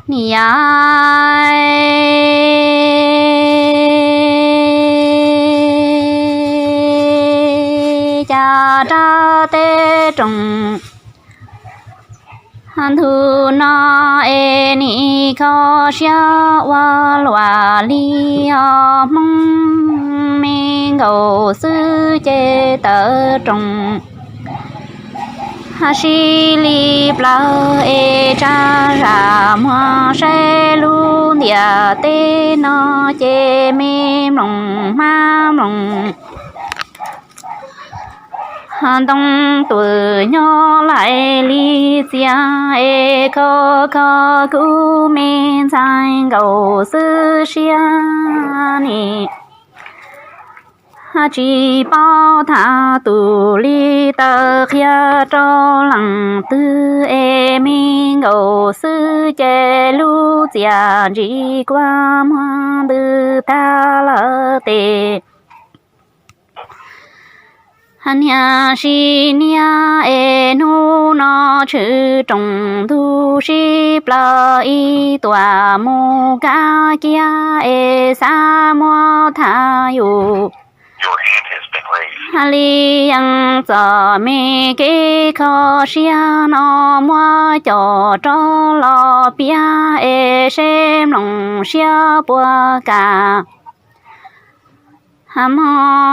Niam, cas rau tej rooj ntug no es nim kho siab ua luaj li os Hmoob, me nkaus xwb ces tawm rooj. Sib li plaws es tsa zam muag saib lub ntiaj teb no ces me mloog hmab mloog ntoo twb nyob lais li txias es kho kho kuv me ntxhais nkaus xwb siab ni. Tsis paub tham tus li tawm qhia rau leej twg es me nkaus xwb ces lub txiaj ntsim kua muag ntws tag lawm tes. Niam sis niam es hnub no tshwm rooj ntug sib plaws ib tuam mus kab kiag es xav muab tham yus li yeej txom me kev kho siab no muab coj rov los piav es seb mloog siab puas kam. Hmo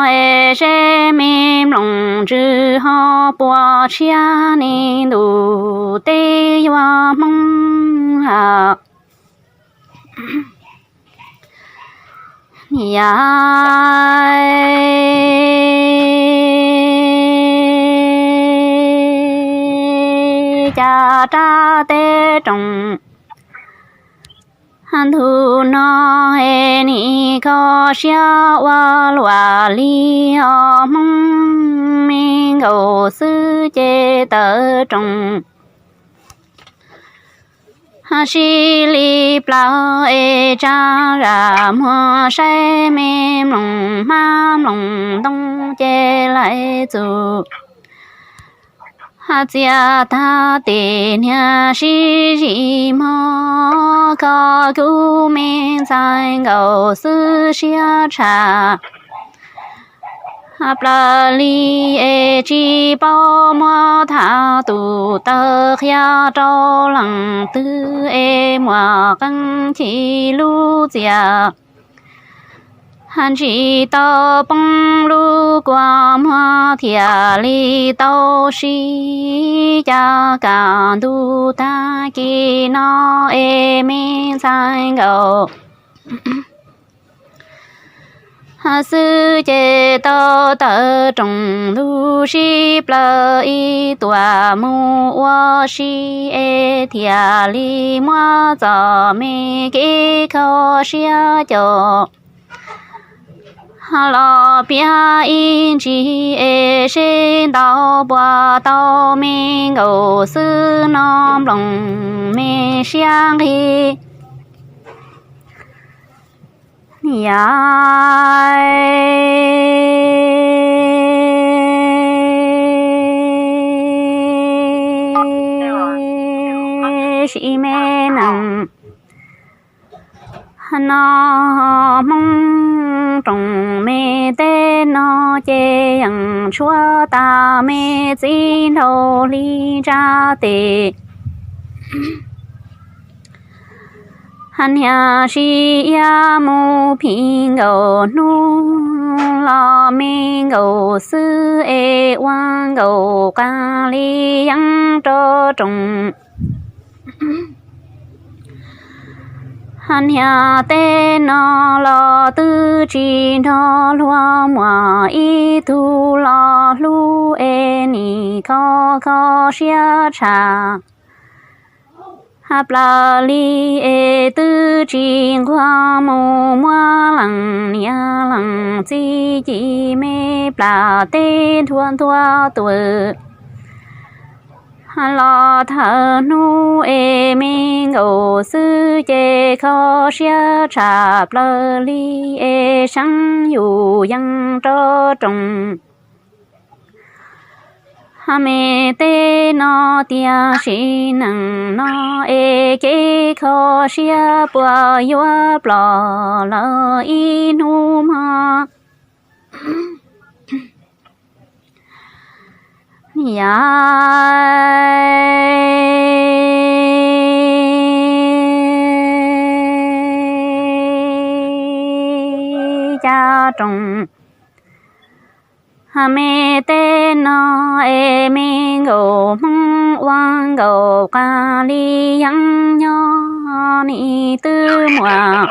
es seb me mloog ntsws ho puas tshiab ne ntuj teb yuav Hmoob ha. Niam, cas rau tej rooj ntug no es nim kho siab ua luaj li os Hmoob, me nkaus xwb ces tawm rooj. Sib li plaws es tsa zam muag saib me mloog hmab mloog ntoo ces lawv txus txias tag tes niam sib zis mog, kho kuv me ntxhais nkaus xwb siab tshaj plaws li es tsis paub muab tham tus tawm qhia rau leej twg es muaj qee chim lub txiaj ntsim tau poob lub kua muag thiaj li tau sib caj kam ntuj tag kis no es me ntxhais nkaus xwb ces tau tawm rooj ntuj sib plaws ib tuam mus ua si es thiaj li muab txom me kev kho siab coj los piav ib ntsis es seb ntau puas tau me nkaus xwb no mloog me siab nqhis. Niam, sim me neej no Hmoob rooj me teb no ces yeej tshuav tas me txiv nraug hli ntsa tes. Niam sis iab mus phim nkaus hnub los me nkaus xwb es ua nkaus qas li yeeb rau rooj. Niam teb no los twb tsis nrog luag muaj ib tug los hlub es nim kho kho siab tshaj plaws li es twb tsis nquag mus muab leej niam leej txiv ci me plam teb nthua nthua tuaj los thawm hnub es me nkaus xwb ces kho siab tshaj plaws li es seev yus yeeb rau rooj. Hab me teb no tiag sim neej no es kev kho siab puas yuav ploj lawm ib hnub mog. Yam ca roog, hab me teb no es me nkauj Hmoob ua nkauj Qas Lis Yeeb nyob nim twb muaj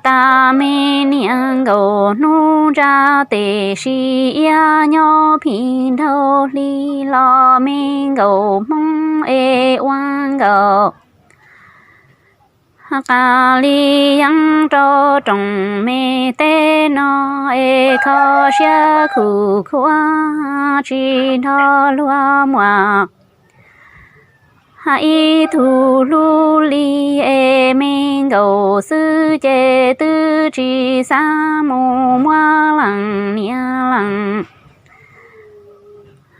tas me niam nkauj hnub ntsab tes, sis iab nyob phim nraug hli los me nkauj Hmoob es ua nkauj Qas Lis Yeeb rau roog. Me teb no es kho siab khuv khuav tsis nrog luag muaj ib tug hlub li, es me nkauj xwb ces twb tsis xav mus muab leej niam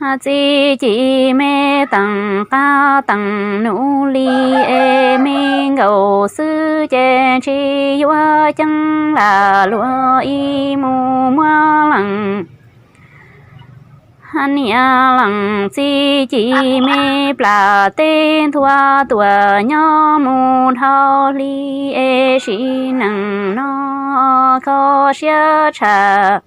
leej txiv ci. Me teem qab teem num li, es me nkauj xwb ces tsis yuav ceeb lam luag ib mus muab leej niam leej txiv ci. Me plam teb nthua tuaj nyob mus dhau hli, es sim neej no kho siab tshaj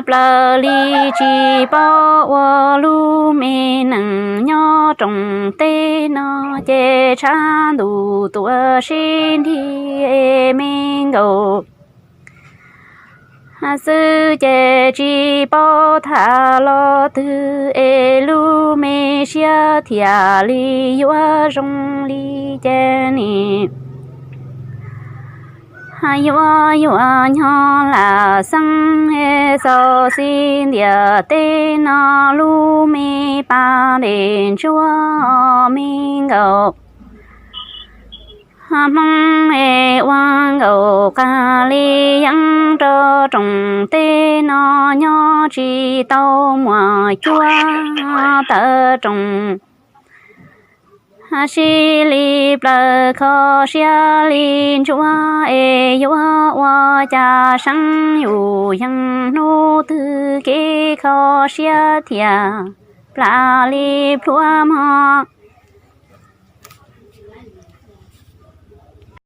plaws li. Tsis paub ua lub me neej nyob rooj teb no ces tshav ntuj tuaj sib nrig, es me nkauj xwb ces tsis paub tham los twg, es lub me siab thiaj li yuav zoo li ces nim yuav yuav nyob lam xeeb. Xaus xis ntiaj teb no lub me pas dej ntsuab, me nkauj Hmoob es ua nkauj Qas Lis Yeeb rau rooj teb no nyob tsis tau muaj cuab tawm rooj. Sib li plaws kho siab li ntsuab, es yuav ua cas seeb yus yees hnub twg kev kho siab thiaj plam li plhuav mog.